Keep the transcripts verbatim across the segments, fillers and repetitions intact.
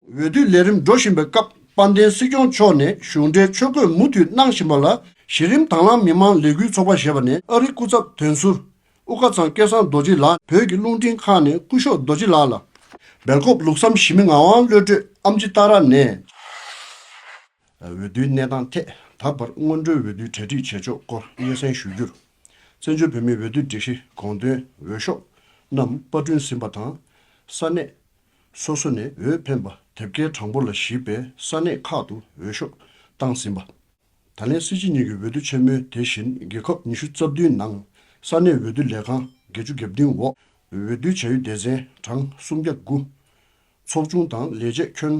འོས་བསྡུའི་ལས་རིམ་འགྲོ་བཞིན་པའི་སྐབས། དཔལ་ལྡན་སྲིད་སྐྱོང་མཆོག་ནས་གཞུང་འབྲེལ་ཆོས་འཁོད་མུ་མཐུད་གནང་བཞིན་པ་ལ། གཞི་རིམ་དྭང་བླངས་མི་མང་ལས་འགུལ་ཚོགས་པ་ཞེས་པ་ནས་ཨ་རིའི་སྐུ་ཚབ་དོན་ཟུར་དབུ་དཀར་ཚང་སྐལ་བཟང་རྡོ་རྗེ་ལགས། བོད་ཀྱི་རླུང་འཕྲིན་ཁང་ནས་སྐུ་ཞབས་རྡོ་རྗེ་ལགས་ལ། སྦེལ་ཀོབ་ལུགས་བསམ་ཞི་མི་ངག་དབང་བློ་གྲོས་ཨེམ་ཆི་ཏཱ་ར་ནས། འོས་བསྡུའི་གནས་སྟངས་ཐད་ད་བར་སྔོན་འགྲོའི་འོས་བསྡུའི་གྲ་སྒྲིག་བྱེད་ཕྱོགས་སྐོར་སྙན་སེང་ཞུ་རྒྱུར། བཙན་བྱོལ་བོད་མིའི་འོས་བསྡུ་སྒྲིག་གཞི་དགོངས་དོན་འོས་ཤོག་རྣམས་པར་སྐྲུན་ཟིན་པ་དང་། ས་གནས་སོ་སོ་ནས་འོས་འཕེན་པ་དེབ་སྐྱེལ་གྲངས་འབོར་ལ་གཞིགས་པའི་ས་གནས་ཁག་ཏུ་འོས་ཤོག་བཏང་ཟིན་པ། ད་ལན་སྲིད་སྤྱི་གཉིས་ཀྱི་འོས་བསྡུ་ཆེན་མོའི་དེ་བཞིན་རྒྱལ་ཁབ་ཉི་ཤུ་རྩ་བདུན་ནང་ས་གནས་འོས་བསྡུ་ལས་ཁང་བརྒྱད་ཅུ་གྱ་བདུན་འོག་འོས་བསྡུ་བྱ་ཡུལ་སྡེ་ཚན་གྲངས་སུམ་བརྒྱ་དགུ། ཚོགས་ཆུང་དང་ལས་བྱེད་ཁྱོན་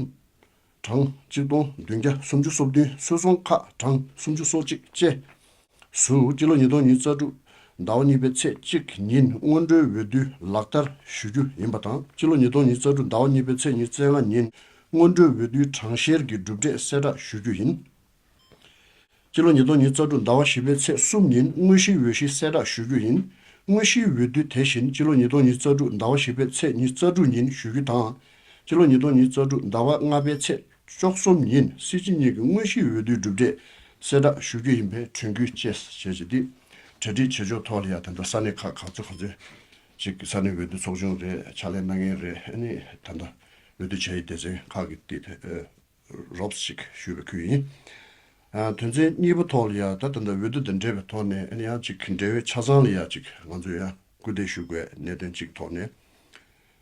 གྲངས་གཅིག་སྟོང་བདུན་བརྒྱ་སུམ་ཅུ་སོ་བདུན། སུད་ཚོང་ཁག་གྲངས་སུམ་ཅུ་སོ་གཅིག་བཅས་སུ། སྤྱི་ལོ་ཉིས་སྟོང་ཉི་ཤུ་རྩ་དྲུག་ཟླ་བ་གཉིས་པའི་ཚེས་གཅིག་ཉིན་སྔོན་འགྲོའི་འོས་བསྡུ་ལག་བསྟར་ཞུ་རྒྱུ་ཡིན་པ་དང་། སྤྱི་ལོ་ཉིས་སྟོང་ཉི་ཤུ་རྩ་དྲུག་ཟླ་བ་གཉིས་པའི་ཚེས་ཉི་ཤུ་རྩ་ལྔ་ཉིན་སྔོན་འགྲོའི་འོས་བསྡུའི་གྲངས་བཤེར་གྱི་གྲུབ་འབྲས་གསལ་བསྒྲགས་ཞུ་རྒྱུ་ཡིན། སྤྱི་ལོ་ཉིས་སྟོང་ཉི་ཤུ་རྩ་དྲུག་ཟླ་བ་བཞི་པའི་ཚེས་གསུམ་ཉིན་དངོས་གཞིའི་འོས་གཞི་གསལ་བསྒྲགས་ཞུ་རྒྱུ་ཡིན། དངོས་གཞིའི་འོས་བསྡུ་དེ་བཞིན་སྤྱི་ལོ་ཉིས་སྟོང་ཉི་ཤུ་རྩ་དྲུག་ཟླ་བ་བཞི་པའི་ཚེས་ཉི་ཤུ་རྩ་དྲུག་ཉིན་ཞུ་རྒྱུ་དང་། སྤྱི་ལོ་ཉིས་སྟོང་ཉི་ཤུ་རྩ་དྲུག་ཟླ་བ་ལྔ་པའི་ཚེས་བཅུ་གསུམ་ཉིན་སྲིད་སྤྱི་གཉིས་ཀྱི་དངོས་གཞིའི་འོས་བསྡུའི་གྲུབ་འབྲས་གསལ་བསྒྲགས་ཞུ་རྒྱུ་ཡིན་པའི་དྲན་སྐུལ་བཅས་བྱས་རྗེས་འདི་གྲ་སྒྲིག་བྱེད་ཕྱོགས་ཐོག་ལ་ཡང་ད་ལྟ་ས་གནས་ཁག་ག་ཚོད་ག་ཚོད་ཅིག་ས་གནས་འོས་བསྡུ་ཚོགས་ཆུང་རེད། ཕྱག་ལས་གནང་མཁན་རེད། ཨ་ནི་ད་ལྟ་འོས་བསྡུ་བྱ་ཡུལ་སྡེ་ཚན་ཁག་གི་དེ་རོབ་ཅིག་ཞུས་པའི་ཁུལ་ཡིན། ཨ། དོན་ཚན་གཉིས་པ་ཐོག་ལ་ཡང་ད་ད་ལྟ་འོས་བསྡུ་དང་འབྲེལ་བའི་ཐོག་ནས་ཨ་ནི་ཡང་ཅིག་འབྲེལ་བའི་ཆ་ཚང་ལ་ཡང་ཅིག་ང་ཚོས་ཡང་སྐུལ་འདེད་ཞུ་དགོས་གནད་དོན་གཅིག་ཐོག་ནས།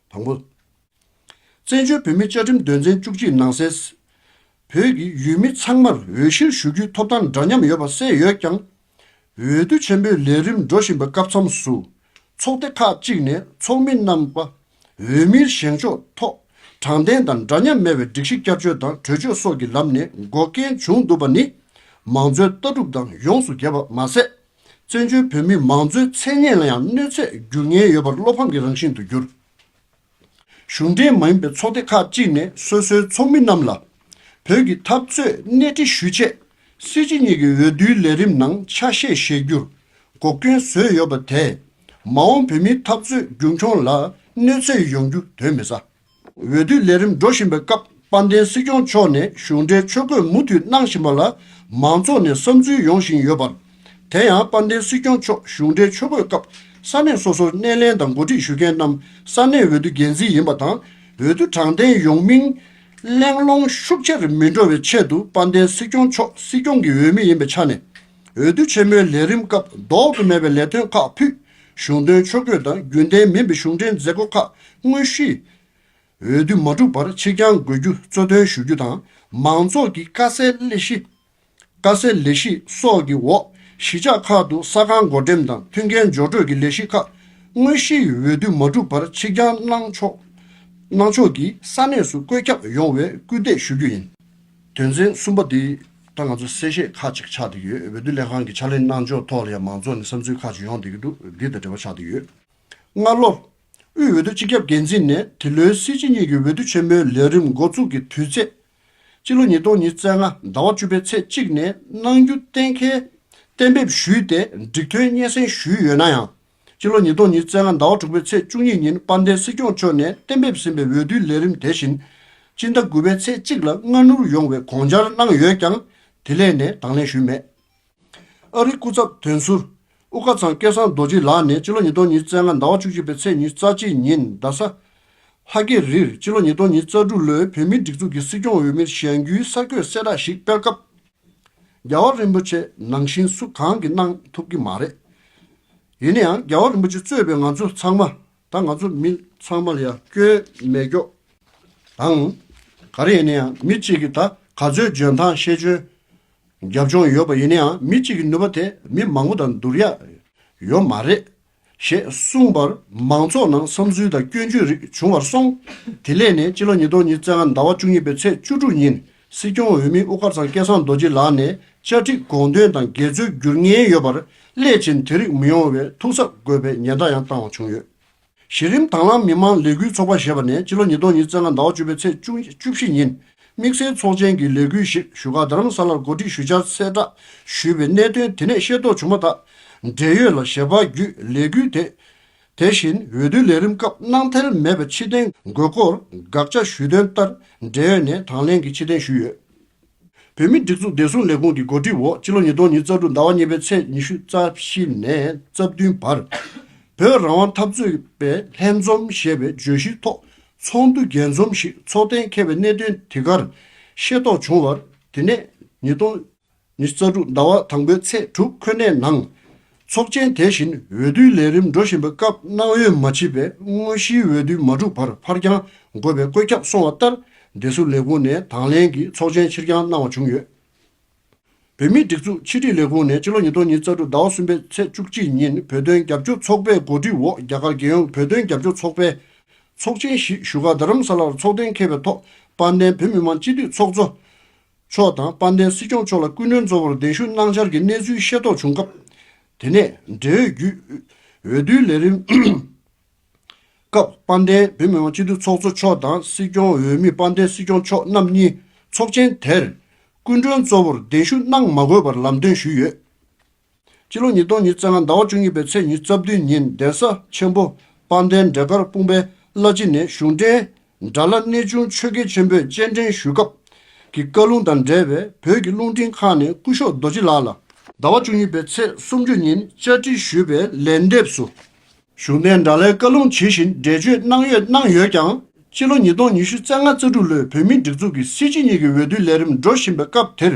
དང་པོ། བཙན་བྱོལ་བོད་མིའི་བཅའ་ཁྲིམས་དོན་ཚན་བཅུ་གཅིག་ནང་གསལ། བོད་ཀྱི་ཡུལ་མི་ཚང་མར་འོས་གཞིར་ཞུགས་རྒྱུའི་ཐོབ་ཐང་འདྲ་མཉམ་ཡོད་པ་གསལ་ཡོད་ཀྱང་། འོས་བསྡུ་ཆེན་མོའི་ལས་རིམ་འགྲོ་བཞིན་པའི་སྐབས་མཚམས་སུ། ཚོགས་སྡེ་ཁག་ཅིག་ནས་ཚོགས་མི་རྣམ་པ་འོས་མིར་བཞེངས་ཕྱོགས་ཐོག་དྲང་བདེན་དང་འདྲ་མཉམ་མེད་པའི་སྒྲིག་གཞི་བསྐྱར་བཅོས་དང་གྲོས་ཆོད་སོགས་ཀྱི་ལམ་ནས་འགོག་རྐྱེན་བྱུང་འདུག་པ་ནི། མང་གཙོའི་ལྟ་གྲུབ་དང་ཡོངས་སུ་འགལ་བ་མ་ཟད། བཙན་བྱོལ་བོད་མིའི་མང་གཙོའི་མཚན་སྙན་ལ་ཡང་གནོད་འཚེ་འགྱུར་ཉེན་ཡོད་པར་བློ་ཕམ་གྱི་རང་བཞིན་དུ་གྱུར། གཞུང་འབྲེལ་མ་ཡིན་པའི་ཚོགས་སྡེ་ཁག་ཅིག་ནས་སོ་སོའི་ཚོགས་མི་རྣམས་ལ་བོད་ཀྱི་འཐབ་རྩོད་སྣེ་ཁྲིད་ཞུས་ཆེད། སྲིད་སྤྱི་གཉིས་ཀྱི་འོས་བསྡུའི་ལས་རིམ་ནང་ཆ་ཤས་བཞེས་རྒྱུར་འགོག་རྐྱེན་བཟོས་ཡོད་པ་དེས། མ་འོངས་བོད་མིའི་འཐབ་རྩོད་རྒྱུན་འཁྱོངས་ལ་གནོད་འཚེ་ཡོང་རྒྱུ་གདོན་མི་ཟ། འོས་བསྡུའི་ལས་རིམ་འགྲོ་བཞིན་པའི་སྐབས། དཔལ་ལྡན་སྲིད་སྐྱོང་མཆོག་ནས་གཞུང་འབྲེལ་ཆོས་འཁོད་མུ་མཐུད་གནང་བཞིན་པ་ལ་མང་ཚོགས་ནས་བསམ་ཚུལ་ཡོང་བཞིན་ཡོད་པར། དེ་ཡང་དཔལ་ལྡན་སྲིད་སྐྱོང་མཆོག་གཞུང་འབྲེལ་ཆོས་འཁོད་སྐབས་ས་གནས་སོ་སོར་སྣེ་ལེན་དང་འགོ་ཁྲིད་ཞུ་མཁན་རྣམས་ས་གནས་འོས་བསྡུ་འགན་འཛིན་ཡིན་པ་དང་། འོས་བསྡུ་དྲང་བདེན་ཡོང་མིན་གླེང་སློང་ཤུགས་ཆེར་མི་འགྲོ་བའི་ཆེད་དུ། དཔལ་ལྡན་སྲིད་སྐྱོང་མཆོག་སྲིད་སྐྱོང་གི་འོས་མི་ཡིན་པའི་ཆ་ནས། འོས་བསྡུ་ཆེན་མོའི་ལས་རིམ་སྐབས་ལྡོག་ཏུ་མེད་པའི་ལས་དོན་ཁག་ཕུད། གཞུང་དོན་ཆོས་འཁོད་དང་རྒྱུན་ལྡན་མིན་པའི་གཞུང་འབྲེལ་མཛད་སྒོ་ཁག་དངོས་གཞི་འོས་བསྡུ་མ་གྲུབ་པར་ཕྱིར་འགྱངས་དགོས་རྒྱུ་གཙོ་འདོན་ཞུ་རྒྱུ་དང་། མང་ཚོགས་ཀྱི་དཀའ་སེལ་ལས་གཞི། དཀའ་སེལ་ལས་གཞི་སོགས་ཀྱི་འོག་གཞིས་ཆགས་ཁག་ཏུ་ས་ཁང་བགོ་འགྲེམས་དང་མཐུན་རྐྱེན་སྦྱོར་སྤྲོད་ཀྱི་ལས་གཞི་ཁག་དངོས་གཞིའི་འོས་བསྡུ་མ་གྲུབ་པར་ཕྱིར་འགྱངས་གནང་ཕྱོགས་གནང་ཕྱོགས་ཀྱིས་ས་གནས་སུ་བཀོད་ཁྱབ་ཡོང་བའི་སྐུལ་འདེད་ཞུ་རྒྱུ་ཡིན། དོན་ཚན་གསུམ་པ་འདི་ད་ང་ཚོ་གསལ་བཤད་ཁག་ཅིག་ཆགས་བསྡད་ཡོད། འོས་བསྡུ་ལས་ཁང་གི་ཕྱག་ལས་གནང་ཕྱོགས་ཐོག་ལ་ཡང་མང་ཚོགས་ནས་བསམ་ཚུལ་ཁག་ཅིག་ཡོང་བསྡད་ཀྱི་འདུག་འདི་དང་འབྲེལ་བ་ཆགས་བསྡད་ཡོད། སྔ་ལོར། དབུས་འོས་བསྡུ་སྤྱི་ཁྱབ་འགན་འཛིན་ནས་འདི་ལོའི་སྲིད་སྤྱི་གཉིས་ཀྱི་འོས་བསྡུ་ཆེན་མོའི་ལས་རིམ་འགོ་འཛུགས་ཀྱི་དུས་ཚེས། སྤྱི་ལོ་ཉིས་སྟོང་ཉི་ཤུ་རྩ་ལྔ་ཟླ་བ་བཅུ་པའི་ཚེས་གཅིག་ནས་གནང་རྒྱུ་གཏན་འཁེལ་གཏན་འབེབས་ཞུས་ཏེ་འགྲིག་མཐུན་སྙན་སེང་ཞུས་ཡོད་ན་ཡང་། སྤྱི་ལོ་ཉིས་སྟོང་ཉི་ཤུ་རྩ་ལྔ་ཟླ་བ་དྲུག་པའི་ཚེས་བཅུ་གཉིས་ཉིན་དཔལ་ལྡན་སྲིད་སྐྱོང་མཆོག་ནས་གཏན་འབེབས་ཟིན་པའི་འོས་བསྡུའི་ལས་རིམ་དེ་བཞིན། སྤྱི་ཟླ་དགུ་པའི་ཚེས་གཅིག་ལ་སྔ་སྣུར་ཡོང་བའི་དགོངས་འཆར་གནང་ཡོད་ཀྱང་། དེ་ལས་ནས་དང་ལེན་ཞུས་མེད། ཨ་རིའི་སྐུ་ཚབ་དོན་ཟུར་དབུ་དཀར་ཚང་སྐལ་བཟང་རྡོ་རྗེ་ལགས་ནས་སྤྱི་ལོ་ཉིས་སྟོང་ཉི་ཤུ་རྩ་ལྔ་ཟླ་བ་བཅུ་གཅིག་པའི་ཚེས་ཉི་ཤུ་རྩ་གཅིག་ཉིན་རྡ་ས་ལྷ་ཀེ་རིར་སྤྱི་ལོ་ཉིས་སྟོང་ཉི་ཤུ་རྩ་དྲུག་ལོའི་བོད་མིའི་སྒྲིག་འཛུགས་ཀྱི་སྲིད་སྐྱོང་འོས་མིར་བཞེངས་རྒྱུའི་གསར་འགོད་གསལ་བསྒྲགས་ཤིག་སྤེལ་སྐབས། རྒྱལ་བ་རིན་པོ་ཆེ་ནང་བཞིན་སུ་གང་གིས་གནང་ཐུབ་ཀྱི་མ་རེད། ཡིན་ན་ཡང་རྒྱལ་བ་རིན་པོ་ཆེ་གཙོས་པའི་ང་ཚོ་ཚང་མ། ད་ང་ཚོ་མི་ཚང་མ་ལ་ཡང་སྐྱོན་མེད་སྐྱོ་དང་། ག་རེ་ཡིན་ན་ཡང་མི་གཅིག་གིས་ད་ག་ཚོད་འཇོན་ཐང་ཤེས་འཇོན། རྒྱབ་ལྗོངས་ཡོད་པ་ཡིན་ན་ཡང་མི་གཅིག་གི་ནུས་པ་དེ་མི་མང་པོ་དང་བསྡུར་ཡ་ཡོད་མ་རེད། ཞེས་གསུངས་པར་མང་ཚོགས་ནང་བསམ་ཚུལ་དང་སྐྱོན་བརྗོད་རིགས་བྱུང་བར་སོང་། དེ་ལས་ནས་སྤྱི་ལོ་ཉིས་སྟོང་ཉི་ཤུ་རྩ་ལྔ་ཟླ་བ་བཅུ་གཉིས་པའི་ཚེས་བཅུ་དྲུག་ཉིན་སྲིད་སྐྱོང་འོས་མི་དབུ་དཀར་ཚང་སྐལ་བཟང་རྡོ་རྗེ་ལགས་ནས་བཅའ་ཁྲིམས་དགོངས་དོན་དང་འགལ་འཛོལ་འགྱུར་ཉེན་ཡོད་པར་སླད་ཕྱིན་དེ་རིགས་མི་ཡོང་བའི་ཐུགས་གཟབ་དགོས་པའི་ཉེན་བརྡ་ཡང་བཏང་བ་བྱུང་ཡོད། གཞི་རིམ་དྭང་བླངས་མི་མང་ལས་འགུལ་ཚོགས་པ་ཞེས་པ་ནས་སྤྱི་ལོ་ཉིས་སྟོང་ཉི་ཤུ་རྩ་ལྔ་ཟླ་བ་བཅུ་པའི་ཚེས་བཅུ་བཅུ་བཞི་ཉིན་དམིགས་བསལ་ཚོགས་ཆེན་གྱི་ལས་འགུལ་ཞིག་བཞུགས་སྒར་རྡ་རམ་ས་ལར་གོ་སྒྲིག་ཞུ་འཆར་གསལ་བསྒྲགས་ཞུས་པའི་གནད་དོན་དེ་ནས་ཤེས་རྟོགས་བྱུང་མ་ཐག་འབྲེལ་ཡོད་ལ་ཞལ་པར་བརྒྱུད་ལས་འགུལ་དེ་ དེ་བཞིན་འོས་བསྡུའི་ལས་རིམ་སྐབས་གནང་ཐལ་མེད་པའི་ཕྱིར་འཐེན་དགོས་སྐོར་དགག་བྱ་ཞུས་དོན་ལྟར་འབྲེལ་ཡོད་ནས་དང་ལེན་གྱིས་ཕྱིར་འཐེན་ཞུས་ཡོད། བོད་མིའི་སྒྲིག་འཛུགས་བདེ་སྲུང་ལས་ཁུངས་ཀྱི་གོ་སྒྲིག་འོག་སྤྱི་ལོ་ཉིས་སྟོང་ཉི་ཤུ་རྩ་དྲུག་ཟླ་བ་གཉིས་པའི་ཚེས་ཉི་ཤུ་རྩ་བཞི་ནས་རྩ་བདུན་བར། བོད་རང་དབང་འཐབ་རྩོད་པའི་ལྷན་འཛོམས་ཞེས་པའི་བརྗོད་གཞིའི་ཐོག་ཚོགས་འདུ་རྒྱས་འཛོམས་ཤིག་ཚོགས་གཏན་འཁེལ་བའི་གནད་དོན་དེ་གར་ཤེས་རྟོགས་བྱུང་བར། དེ་ནས་ཉིས་སྟོང་ཉི་ཤུ་རྩ་དྲུག་ཟླ་བ་དང་པོའི་ཚེས་དྲུག་ཁོ་ནའི་ནང་། ཚོགས་ཆེན་དེ་བཞིན་འོས་བསྡུའི་ལས་རིམ་འགྲོ་བཞིན་པའི་སྐབས་གནང་འོས་མ་མཆིས་པས་དངོས་གཞིའི་འོས་བསྡུ་མ་འགྲུབ་པར་ཕར་འགྱངས་དགོས་པའི་བཀོད་ཁྱབ་སོང་བ་ལྟར། བདེ་སྲུང་ལས་ཁུངས་ནས་དང་ལེན་གྱིས་ཚོགས་ཆེན་ཕྱིར་འགྱངས་གནང་བ་བྱུང་ཡོད། བོད་མིའི་སྒྲིག་འཛུགས་ཕྱི་དྲིལ་ལས་ཁུངས་ནས་སྤྱི་ལོ་ཉིས་སྟོང་ཉི་ཤུ་རྩ་དྲུག་ཟླ་བ་གསུམ་པའི་ཚེས་བཅུ་གཅིག་ཉིན་བོད་དོན་རྒྱབ་སྐྱོར་ཚོགས་པའི་གོ་སྒྲིག་འོག་རྒྱ་གར་རྒྱལ་ཡོངས་བོད་དོན་རྒྱབ་སྐྱོར་ཚོགས་པའི་ཚོགས་ཆེན་ཞིག་བཞུགས་སྒར་རྡ་རམ་ས་ལར་ཚོགས་གཏན་འཁེལ་བའི་ཐོག་དཔལ་ལྡན་བོད་མི་མང་སྤྱི་འཐུས་ཚོགས་གཙོ་མཆོག་དང་དཔལ་ལྡན་སྲིད་སྐྱོང་མཆོག་ལ་སྐུ་མགྲོན་གཙོ་བོར་གདན་ཞུ་གནང་འཆར་གྱི་གནས་ཚུལ་ཤེས་རྟོགས་བྱུང་སྐབས། དེ་ནས་འབྲེལ་ཡོད་བརྒྱུད་འོས་བསྡུའི་ལས་རིམ་སྐབས་དཔལ་ལྡན་བོད་མི་མང་སྤྱི་འཐུས་ཚོགས་གཙོ་མཆོག་དང་སྲིད་སྐྱོང་འོས་མི་དཔལ་ལྡན་སྲིད་སྐྱོང་མཆོག་རྣམ་གཉིས་ཚོགས་ཆེན་དེར་སྐུ་མགྲོན་གཙོ་བོར་གདན་ཞུ་གནང་མ་དགོས་པར་ལམ་སྟོན་ཞུས་ཡོད། སྤྱི་ལོ་ཉིས་སྟོང་ཉི་ཤུ་རྩ་ལྔ་ཟླ་བ་བཅུ་གཉིས་པའི་ཚེས་ཉི་ཤུ་རྩ་བདུན་ཉིན་གདན་ས་ཆེན་པོ་དཔལ་ལྡན་འབྲས་དཀར་སྤུངས་པའི་བླ་སྤྱི་ནས་གཞུང་འབྲེལ་དགྲ་ལྷ་གནས་ཆུང་ཆོས་རྒྱལ་ཆེན་པོས་སྤྱན་འདྲེན་ཞུས་སྐབས་ཀྱི་བཀའ་ལུང་དང་འབྲེལ་བའི་བོད་ཀྱི་རླུང་འཕྲིན་ཁང་ནས་སྐུ་ཞབས་རྡོ་རྗེ་ལགས་ལ་ཟླ་བ་བཅུ་གཉིས་པའི་ཚེས་སུམ་ཅུ་ཉིན་བཅར་འདྲི་ཞུས་པའི་ལན་འདེབས་སུ། གཞུང་འབྲེལ་དགྲ་ལྷའི་བཀའ་ལུང་ཇི་བཞིན་འགྲེལ་བརྗོད་གནང་ཡོད་གནང་ཡོད་ཀྱང་། སྤྱི་ལོ་ཉིས་སྟོང་ཉི་ཤུ་རྩ་ལྔ་རྩ་དྲུག་ལོའི་བོད་མིའི་སྒྲིག་འཛུགས་ཀྱི་སྲིད་སྤྱི་གཉིས་ཀྱི་འོས་བསྡུའི་ལས་རིམ་འགྲོ་བཞིན་པའི་སྐབས་དེར།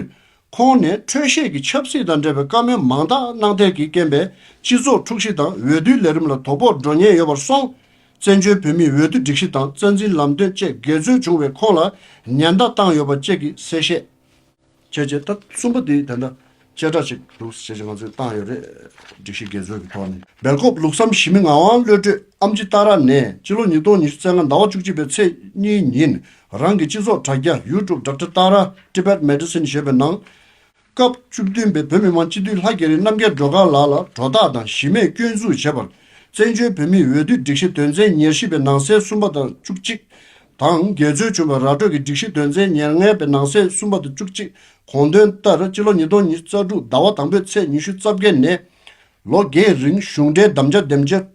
ཁོང་ནས་འཕྲོས་བཤད་ཀྱི་ཆབ་སྲིད་དང་འབྲེལ་བའི་བཀའ་མོལ་མང་དག་གནང་ཐད་ཀྱི་རྐྱེན་པས་སྤྱི་ཚོགས་འཁྲུག་གཞི་དང་འོས་བསྡུའི་ལས་རིམ་ལ་དོ་ཕོག་འགྲོ་ཉེན་ཡོད་པར་སོང་། བཙན་བྱོལ་བོད་མིའི་འོས་བསྡུ་སྒྲིག་གཞི་དང་རྩ་འཛིན་ལམ་སྟོན་བཅས་འགལ་འཛོལ་བྱུང་བའི་ཁོངས་ལ་ཉེན་བརྡ་བཏང་ཡོད་པ་བཅས་ཀྱི་གསལ་བཤད། བྱས་རྗེས་ད་གསུམ་པ་དེ་ད་ལྟ་བཅད་ཁྲ་ཅིག་འདུག་ཟེར་ཅིག་ང་ཚོས་བཏང་ཡོད་རེད། སྒྲིག་གཞི་འགལ་འཛོལ་གྱི་ཐོག་ནས་སྦེལ་ཀོབ་ལུགས་བསམ་ཞི་མི་ངག་དབང་གློད་བཀྲོལ་ཨམ་ཆི་ཏཱ་ར་ནས་སྤྱི་ལོ་ཉིས་སྟོང་ཉི་ཤུ་རྩ་ལྔ་ཟླ་བ་བཅུ་གཅིག་པའི་ཚེས་གཉིས་ཉིན་རང་གི་སྤྱི་ཚོགས་དྲ་རྒྱ་ཡུ་ཊུབ་Doctor Tara Tibet Medicine ཞེས་པའི་ནང་། སྐབས་བཅུ་བདུན་པའི་བོད་མི་མང་སྤྱི་འཐུས་ལྷ་རྒྱ་རི་རྣམ་རྒྱལ་སྒྲོལ་དཀར་ལགས་ལ་གྲོས་ཐག་དང་གཞི་མེད་སྐྱོན་འཛུགས་བྱས་པར། བཙན་བྱོལ་བོད་མིའི་འོས་བསྡུ་སྒྲིག་གཞི་དོན་ཚན་ཉེར་བཞི་པའི་ནང་གསལ་གསུམ་པ་དང་བཅུ་གཅིག་དང་འགལ་འཛོལ་བྱུང་བའི་ར་སྤྲོད་ཀྱི་སྒྲིག་གཞི་དོན་ཚན་ཉེར་ལྔ་པའི་ནང་གསལ་གསུམ་པ་དང་བཅུ་གཅིག་དགོངས་དོན་ལྟར་སྤྱི་ལོ་ཉིས་སྟོང་ཉི་ཤུ་རྩ་དྲུག་ཟླ་བ་དང་པོའི་ཚེས་ཉི་ཤུ་རྩ་བརྒྱད་ནས་ལོ་འགའི་རིང་གཞུང་འབྲེལ་དམ་བཅའ་འདེམས་བྱེད་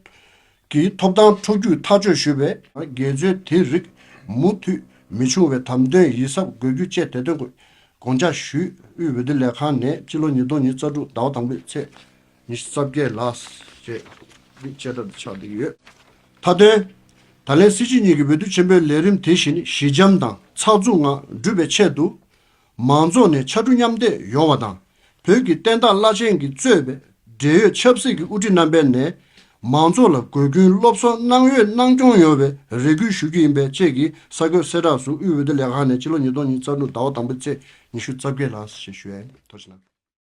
ཀྱི་ཐོབ་ཐང་འཕྲོ་བརྒྱུད་ཐག་གཅོད་ཞུས་པའི་འགལ་འཛོལ་དེ་རིགས་མུ་མཐུད་མི་འབྱུང་བའི་དམ་དོན་ཡིད་གཟབ་དགོས་རྒྱུ་བཅས་དེ་དོན་དགོངས་འཇགས་ཞུས། དབུས་འོས་བསྡུ་ལས་ཁང་ནས་སྤྱི་ལོ་ཉིས་སྟོང་ཉི་ཤུ་རྩ་དྲུག་ཟླ་བ་དང་པོའི་ཚེས་ཉི་ཤུ་རྩ་བརྒྱད་ལ་ཞེས་བཅད་ཁྲ་དེ་ཆགས་བསྡད་ཀྱི་ཡོད། མཐའ་དོན། ད་ལན་སྲིད་སྤྱི་གཉིས་ཀྱི་འོས་བསྡུ་ཆེན་པོའི་ལས་རིམ་དེ་བཞིན་ཞི་འཇམ་དང་ཚགས་ཚུད་ངང་འགྲུབ་པའི་ཆེད་དུ། མང་ཚོགས་ནས་ཕྱར་གྲུ་མཉམ་འདེགས་ཡོང་བ་དང་། བོད་ཀྱི་བསྟན་བདག་བླ་ཆེན་གྱིས་གཙོས་པའི་འབྲེལ་ཡོད་ཆབ་སྲིད་ཀྱི་དབུ་ཁྲིད་རྣམ་པས་ནས་མང་ཚོགས་ལ་སྒོ་ཀུན་སློབ་གསོ་གནང་འོས་གནང་སྐྱོང་ཡོང་བའི་རེ་སྐུལ་ཞུ་རྒྱུ་ཡིན་པའི་བཅས་ཀྱི་ས་བགོས་གསལ་བསྒྲགས་སུ་དབུས་འོས་བསྡུ་ལས་ཁང་ནས་ཕྱི་ལོ་ཉིས་སྟོང་ཉི་ཤུ་རྩ་དྲུག་ཟླ་བ་དང་པོའི་ཚེས་ཉི་ཤུ་རྩ་བརྒྱད་ལ་ཞེས་ཞུ་ཡ་ཡིན། ཐུགས་རྗེ་གནང་།